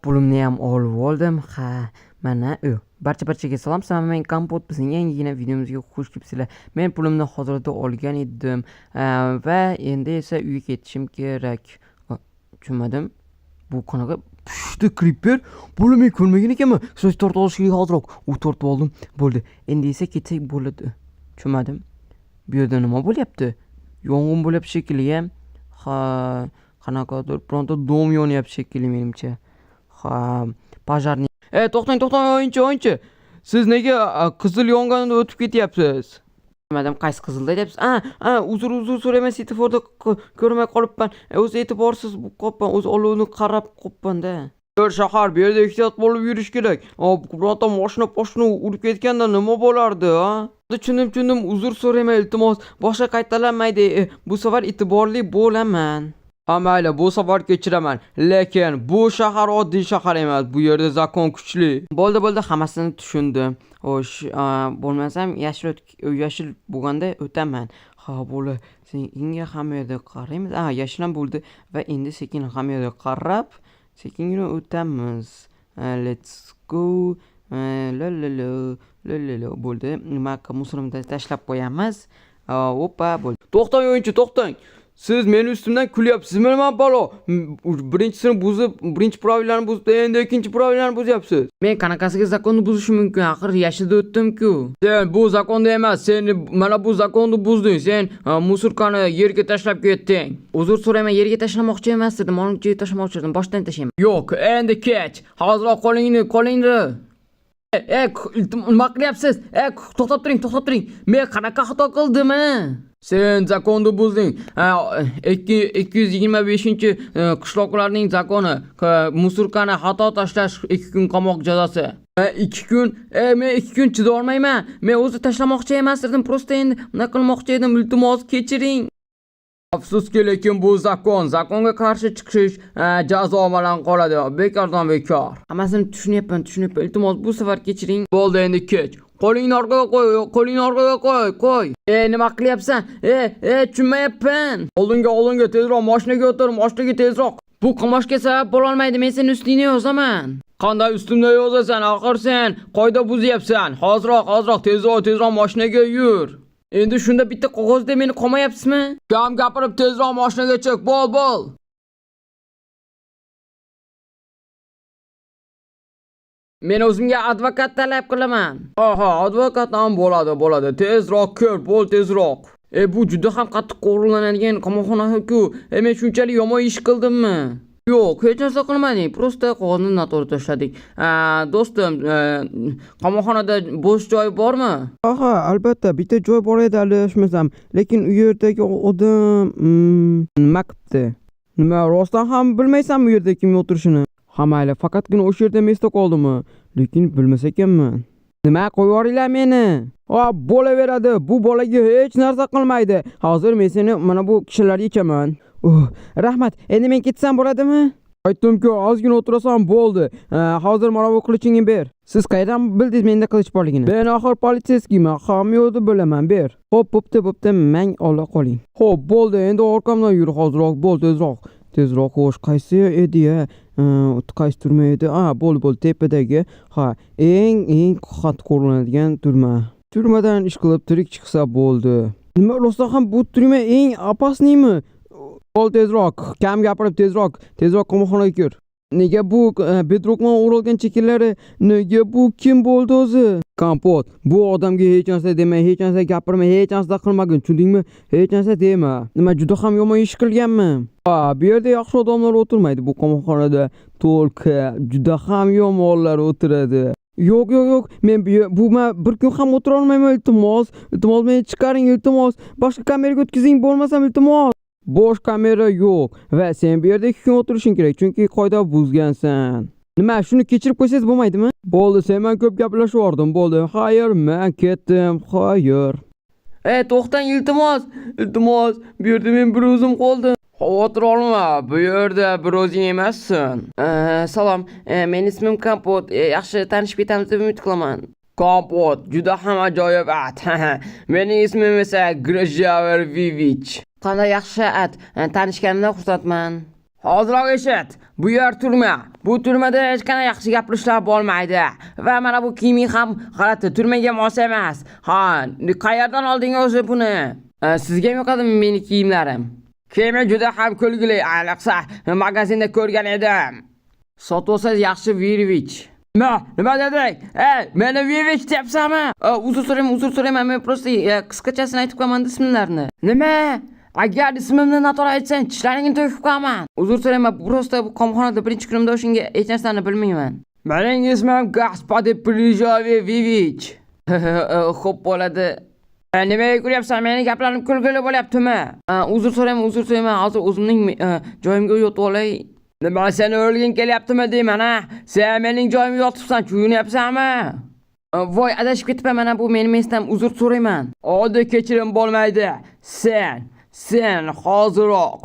Pulimni ham olib oldim. Ha, mana u. Barcha-barchaga salom. Sizlar men Kompot, bizning yangigina videomizga xush kelibsizlar. Men pulimni hozirda olgan edim va endi esa uyga ketishim kerak. Tushunmadim. Bu qanaqa pushti creeper? Buni men ko'rmagan ekanman. So'z tortib olish kerak hozirroq. U tortib oldim. Bo'ldi. Endi esa ketsak bo'ladi. Tushunmadim. Bu yerda nima bo'lyapti? Yong'in bo'lyapti shekilli, ya. Ha, qanaqadir bironta dom yonyapti shekilli menimcha. Ha, пожарный. E, to'xtang, to'xtang, o'yinchi, o'yinchi. Siz nega qizil yonganida o'tib ketyapsiz? Bilmadim, qaysi qizilda deyapsiz? A, a, uzr, uzr so'rayman, svetoforda ko'rmay qolibman. O'zi e'tiborsiz bo'lib qolibman, o'zi olovni qarab qolibman-da. Bir shahar, bu yerda ehtiyot bo'lib yurish kerak. Bironta mashina poshina urib ketganda nima bo'lardi, a? Tushundim, tushundim, uzr so'rayman, iltimos. Boshqa qaytalanmaydi. Bu safar e'tiborli bo'laman. Ha, mayli, bu safar kechiraman. Lekin bu shahar oddiy shahar emas. Bu yerda закон kuchli. Bo'ldi, bo'ldi, hammasini tushundim. Xo'sh, bo'lmasam yashil yashil bo'lganda o'taman. Ha, bo'ldi. Sekinga hamma yerda qaraymiz. A, yashil ham bo'ldi va endi sekin hamma yerda qarab, sekingina o'tamiz. Let's go. La la la la la la, bo'ldi. Nima, мусор ni tashlab qo'yamiz. Опа, bo'ldi. To'xtang, o'yinchi, to'xtang. Siz meni ustimdan kulyapsizmi, nima balo? Birinchisini buzib, birinchi правила ni buzib, endi ikkinchi правила ni buzyapsiz. Men qanaqasiga закон ni buzishim mumkin? Axir yashilda o'tdim-ku. Sen bu закон da emas, sen mana bu закон ni buzding. Sen мусорка ni yerga tashlab ketding. Uzr so'rayman, yerga tashlamoqchi emas edim, olib tashlamoqchi edim, boshdan tashlayman. Yo'q, endi kech. Hozirroq qo'lingni, qo'lingni. E, nima qilyapsiz? E, to'xtab turing, to'xtab turing. Men qanaqa xato qildim, a? Sen закон ni buzding. Ha, 225 qishloqlarning закон i. Мусорка ni xato tashlash 2 kun qamoq jazosi. 2 kun, men 2 kun chidolmayman. Men o'zi tashlamoqchi emas edim, просто endi nima qilmoqchi edim, iltimos kechiring. Afsuski, lekin bu закон, закон ga qarshi chiqish jazo bilan qoladi. Bekordan bekor. Hammasini tushunyapman, tushunyapman. Iltimos, bu safar kechiring. Bo'ldi, endi kech. Qo'lingni orqaga qo'y, qo'lingni orqaga qo'y, qo'y. E, nima qilyapsan? E, e, tushunmayapman. Oldinga, oldinga, tezroq mashinaga o'tir, mashinaga tezroq. Bu qamoqga sabab bo'lolmaydi, men seni ustingda yozaman. Qanday ustimda yozasan? Axir sen qoida buzyapsan. Hozirroq, hozirroq, tezroq, tezroq mashinaga yur. Endi shunda bitta qog'ozda meni qomayapsizmi? Kam gapirib tezroq mashinaga chiq, bo'l, bo'l. Men o'zimga advokat talab qilaman. Aha, advokat ham bo'ladi, bo'ladi. Tezroq ko'r, bo'l tezroq. E, bu juda ham qattiq qo'riqlanadigan qamoqxona-ku. E, men shunchalik yomon ish qildimmi? Yo'q, hech narsa qilmadik. Просто qog'ozni noto'g'ri tashladik. A, do'stim, qamoqxonada bo'sh joy bormi? Aha, albatta, bitta joy bor edi adashmasam, lekin u yerdagi odam Nima qilibdi? Nima, rostdan ham bilmaysanmi u yerda kim o'tirishini? Ha, mayli, faqatgina o'sha yerda место qoldimi? Lekin bilmas ekanman. Nima, qo'yib yuboringlar meni. Ha, bo'laveradi. Bu bolaga hech narsa qilmaydi. Hozir men seni mana bu kishilarga ichaman. Oh, rahmat. Endi men ketsam bo'ladimi? Aytdim-ku, ozgina o'tirasan bo'ldi. Ha, hozir mana bu qilichingni ber. Siz qayerdan bildingiz menda qilich borligini? Men axir полицейский man, hamma yo'lni bilaman, ber. Xo'p, bo'pti, bo'pti, mang ola qoling. Xo'p, bo'ldi, endi orqamdan yur hozirroq, bo'l tezroq. Tezroq, xo'sh, qaysi edi ya? Qaysi turma edi? A, bo'ldi, bo'ldi, tepadagi. Ha, eng eng qattiq qo'riqlanadigan turma. Turmadan ish qilib tirik chiqsa bo'ldi. Nima, rostdan ham bu turma eng опасный mi? Bo'l tezroq, kam gapirib tezroq, tezroq qamoqxonaga kir. Nega bu bedrockman o'ralgan chekkalari? Nega bu kim bo'ldi o'zi? Kompot, bu odamga hech narsa dema, hech narsa gapirma, hech narsa qilmagin, tushundingmi? Hech narsa dema. Nima, juda ham yomon ish qilganmi? Ha, bu yerda yaxshi odamlar o'tirmaydi bu qamoqxonada. To'lka juda ham yomonlar o'tiradi. Yo'q, yo'q, yo'q. Men bu men bir kun ham o'tira olmayman, iltimos. Iltimos, meni chiqaring, iltimos. Boshqa kameraga o'tkazing, bo'lmasam, iltimos. Bo'sh kamera yo'q va sen bu yerda 2 kun o'tirishing kerak, chunki qoida buzgansan. Nima, shuni kechirib qo'ysangiz bo'lmaydimi? Bo'ldi, sen men ko'p gaplashib yubordim, bo'ldi. Xayr, men ketdim, xayr. E, to'xtang, iltimos. Iltimos, bu yerda men bir o'zim qoldim. Xavotir olma, bu yerda bir o'zing emassan. Salom, meni ismim Kompot. Yaxshi tanishib ketamiz deb umid qilaman. Kompot, juda ham ajoyib at. Mening ismim esa Grjaver Vivich. Qanday yaxshi at. Tanishganimdan xursandman. Hoziroq eshit. Bu yer turma. Bu turmada hech qanday yaxshi gapirishlar bo'lmaydi. Va mana bu kiyiming ham g'alati, turmaga mos emas. Ha, qayerdan olding o'zi buni? Sizga ham yoqadimi meni kiyimlarim? Kiyimi juda ham kulgili, ayniqsa magazinda ko'rgan edim. Sotib olsangiz yaxshi, Virvich. Nima? Nima deding? Ey, meni Vivich deyapsanmi? Uzr so'rayman, uzr so'rayman. Men просто qisqachasini aytib qo'yaman ismlarini. Nima? Agar ismimni noto'g'ri aytsang, tishlaringni to'kib qo'yaman. Uzr so'rayman, просто bu qamoqxonada birinchi kunimda, o'shanga hech narsani bilmayman. Mening ismim Господин Prijove Vivich. Xo'p, bo'ladi. Nimaga kulyapsan? Meni gaplarim kulgili bo'lyaptimi? Uzr so'rayman, uzr so'rayman. Hozir o'zimning joyimga yotib olay. Nima, seni o'lging kelyaptimi deyman, ha? Sen mening joyimga yotibsan, kuyunyapsanmi? Voy, adashib ketibman, mana bu meni место m, uzr so'rayman. Oddiy kechirim bo'lmaydi. Sen hoziroq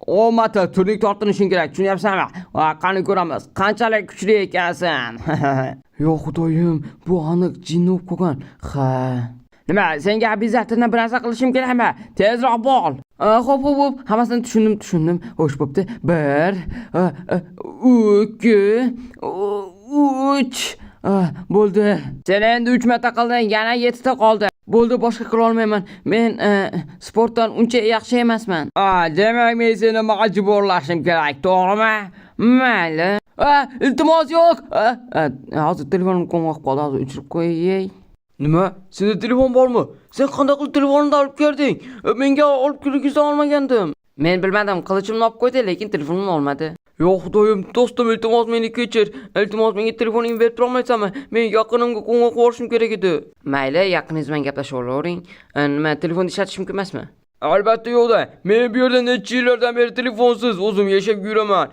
10 marta turnik tortinishing kerak, tushunyapsanmi? Va qani ko'ramiz, qanchalik kuchli ekansan. Yo xudoyim, bu aniq jinni bo'lib qolgan. Ha. Nima, senga обязательно bir narsa qilishim kerakmi? Tezroq bo'l. Xo'p, hammasini tushundim, tushundim. Xo'sh, bo'pti. Bir, ikki, uch. Bo'ldi. Sen endi 3 marta qilding, yana 7 ta qoldi. Bo'ldi, boshqa qila olmayman. Men sportdan uncha yaxshi emasman. A, demak men seni majburlashim kerak, to'g'rimi? Mayli. A, iltimos, yo'q. A, a, hozir telefonim qo'ng'iroq qoldi, hozir o'chirib qo'yay. Nima? Senda telefon bormi? Sen qanday qilib telefonimni olib kelding? Menga olib kelgisi olmagandim. Men bilmadim, qilichimni olib qo'ydi, lekin telefonimni olmadi. Yo'q xudoyim, do'stim, iltimos, meni kechir. Iltimos, menga telefoningni berib turolmaysanmi? Men yaqinimga qo'ng'iroq qilishim kerak edi. Mayli, yaqiningiz bilan gaplashib olavering. Nima, telefonni ishlatish mumkin emasmi? Albatta yo'qda. Men bu yerda necha yillardan beri telefonsiz o'zim yashab yuraman.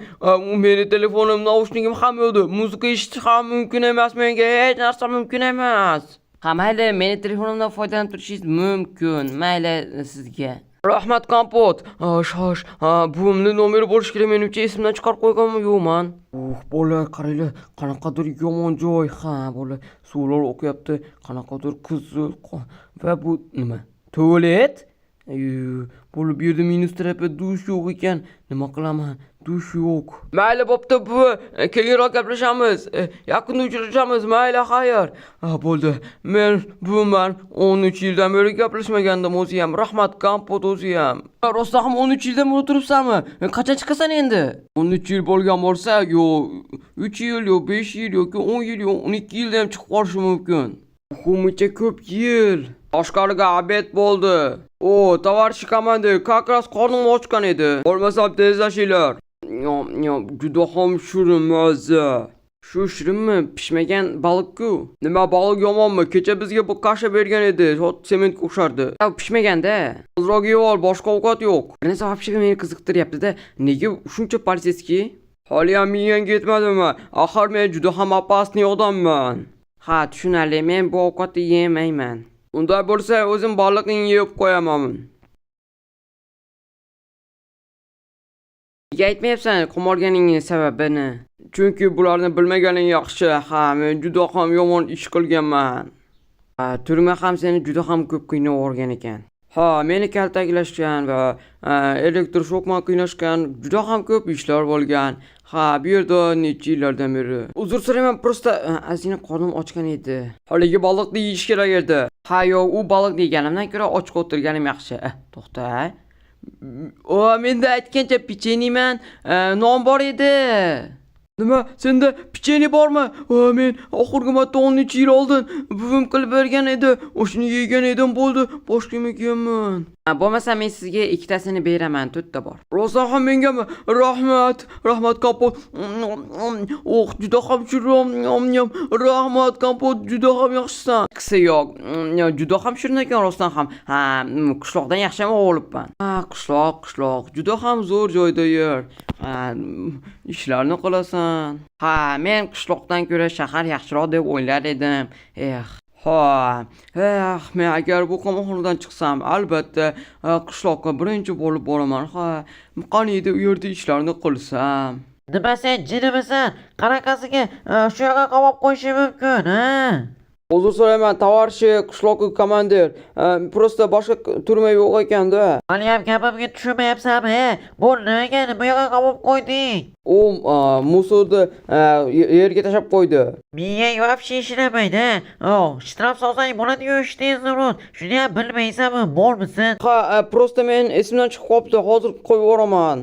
U meni telefonim, наушник im ham yo'qdi. Muzika eshitish ham mumkin emas menga, hech narsa mumkin emas. Ha, mayli, meni telefonimdan foydalanib turishingiz mumkin. Mayli sizga. Rahmat, Kompot. Xo'sh, buvimni nomeri bo'lishi kerak, menimcha esimdan chiqarib qo'yganmi, yo'qman. Uh, bolalar, qaranglar, qanaqadir yomon joy. Ha, bolalar, suvlar oqyapti, qanaqadir qizil va bu nima? Tualet? Bo'lib bu yerda minus tarafi dush yo'q ekan. Nima qilaman? Dush yo'q. Mayli, bo'pti, buvi. Keyinroq gaplashamiz. Yaqinda uchrashamiz. Mayli, xayr. Ha, bo'ldi. Men buvim bilan 13 yildan beri gaplashmagandim o'zi ham. Rahmat, Kompot o'zi ham. Rostdan ham 13 yildan beri o'tiribsanmi? Qachon chiqasan endi? 13 yil bo'lgan bo'lsa, yo 3 yil, yo 5 yil, yoki 10 yil, yo 12 yilda ham chiqib qolishi mumkin. Muncha ko'p yil. Tashqariga обед bo'ldi. O, товарищ командир, как раз qornim ochgan edi. Bo'lmasam tezlashinglar. Yom, yom, juda ham shirin mazza. Shu shirinmi? Pishmagan baliq-ku. Nima, baliq yomonmi? Kecha bizga bu kasha bergan edi. Hot sementga o'xshardi. Ya, pishmaganda. Ozroq yeb ol, boshqa ovqat yo'q. Bir narsa вообще meni qiziqtiryapti-da. Nega shuncha полицейский? Haliyam miyangga yetmadimi? Axir men juda ham опасный odamman. Ha, tushunarli. Men bu ovqatni yemayman. Unday bo'lsa, o'zim baliqni yeb qo'yaman. Nega aytmayapsan qamalganingning sababini? Chunki bularni bilmaganing yaxshi. Ha, men juda ham yomon ish qilganman. Ha, turma ham seni juda ham ko'p qiynab yuborgan ekan. Ha, meni kaltaklashgan va elektr shok bilan qiynashgan, juda ham ko'p ishlar bo'lgan. Ha, bu yerda necha yillardan beri. Uzr so'rayman, просто ozgina qornim ochgan edi. Haligi baliqni yeyish kerak edi. Ha, yo'q, u baliq deganimdan ko'ra och o'tirganim yaxshi. To'xta. O, menda aytgancha pechenyeman, non bor edi. Nima, senda pechenye bormi? O, men oxirgi marta 13 yil oldin buvim qilib bergan edi. O'shani yegan edim, bo'ldi. Boshqa yemayapman. Bo'lmasa men sizga ikkitasini beraman, to'rtta bor. Rostdan ham mengami? Rahmat. Rahmat, Kompot. Oh, juda ham shirin. Rahmat, Kompot, juda ham yaxshisan. Qisi yo'q. Juda ham shirin ekan rostdan ham. Ha, qishloqdan yaxshi ham olibman. Ha, qishloq, qishloq juda ham zo'r joyda yer. Ha, ishlarni qilasan. Ha, men qishloqdan ko'ra shahar yaxshiroq deb o'ylar edim. Eh, ha, eh, men agar bu qamoqxonadan chiqsam, albatta qishloqqa birinchi bo'lib boraman. Ha, qaniydi u yerda ishlarni qilsam. Nima, sen jinnimisan? Qanaqasiga shu yoqqa qamab qo'yishi mumkin, ha? Uzr so'rayman, товарищи qishloqi komandir. Просто boshqa turma yo'q ekanda. Haliyam gapimga tushunmayapsanmi? Bu nimaga bu yoqqa qamab qo'yding? U мусор ni yerga tashlab qo'ydi. Miyang вообще ishlamaydi. Oh, shtraf solsang bo'ladi-yu, tezroq. Shuni ham bilmaysanmi, bormisan? Ha, просто men esimdan chiqib qolibdi. Hozir qo'yib yuboraman.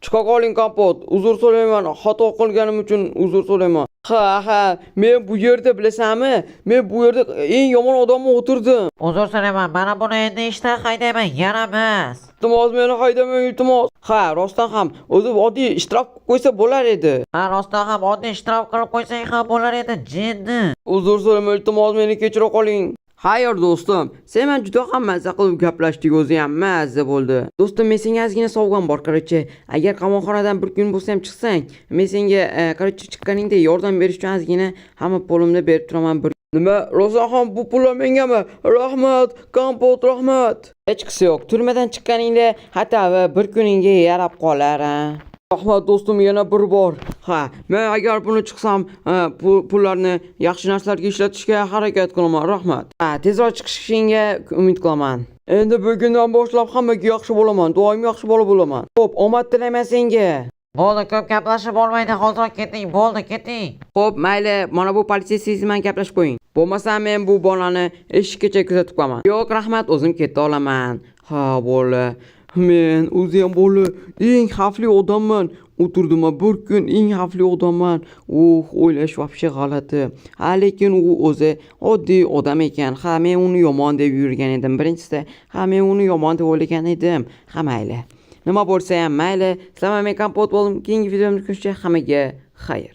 Chiqa qoling, Kompot. Uzr so'rayman. Xato qilganim uchun uzr so'rayman. Ha, men bu yerda, bilasanmi? Men bu yerda eng yomon odamni o'tirdim. Uzr so'rayman, mana buni endi ishdan haydayman, yaramas. Iltimos, meni haydamang, iltimos. Ha, rostdan ham o'zi oddiy shtraf qo'ysa bo'lar edi. Ha, rostdan ham oddiy shtraf qilib qo'ysang ham bo'lar edi, jinni. Uzr so'rayman, iltimos, meni kechira qoling. Xayr, do'stim, sen bilan juda ham mazza qilib gaplashdik, o'zi ham mazza bo'ldi. Do'stim, men senga ozgina sovg'am bor, короче. Agar qamoqxonadan bir kun bo'lsa ham chiqsang, men senga, короче, chiqqaningda yordam berish uchun ozgina hamma pulimni berib turaman bir. Nima, rostdan ham bu pullar mengami? Rahmat, Kompot, rahmat. Hechqisi yo'q. Turmadan chiqqaningda hatto va bir kuningga yarab qolar, ha. Rahmat, do'stim, yana bir bor. Ha, men agar buni chiqsam, pullarni yaxshi narsalarga ishlatishga harakat qilaman. Rahmat. Ha, tezroq chiqishingga umid qilaman. Endi bugundan boshlab hammaga yaxshi bo'laman. Doim yaxshi bola bo'laman. Xo'p, omad tilayman senga. Bo'ldi, ko'p gaplashib bo'lmaydi, hozir keting, bo'ldi, keting. Xo'p, mayli, mana bu полицейский bilan gaplashib qo'ying. Bo'lmasa men bu bolani eshikkacha kuzatib qo'yaman. Yo'q, rahmat, o'zim keta olaman. Ha, bola. Men o'zim, bola, eng xavfli odamman. O'tirdim bir kun, eng xavfli odamman. Uh, o'ylash вообще g'alati. Ha, lekin u o'zi oddiy odam ekan. Ha, men uni yomon deb yurgan edim. Birinchisida, ha, men uni yomon deb o'ylagan edim. Ha, mayli. Nima bo'lsa ham mayli. Sizlar bilan men Kompot bo'ldim. Keyingi videomizda ko'rishguncha hammaga xayr.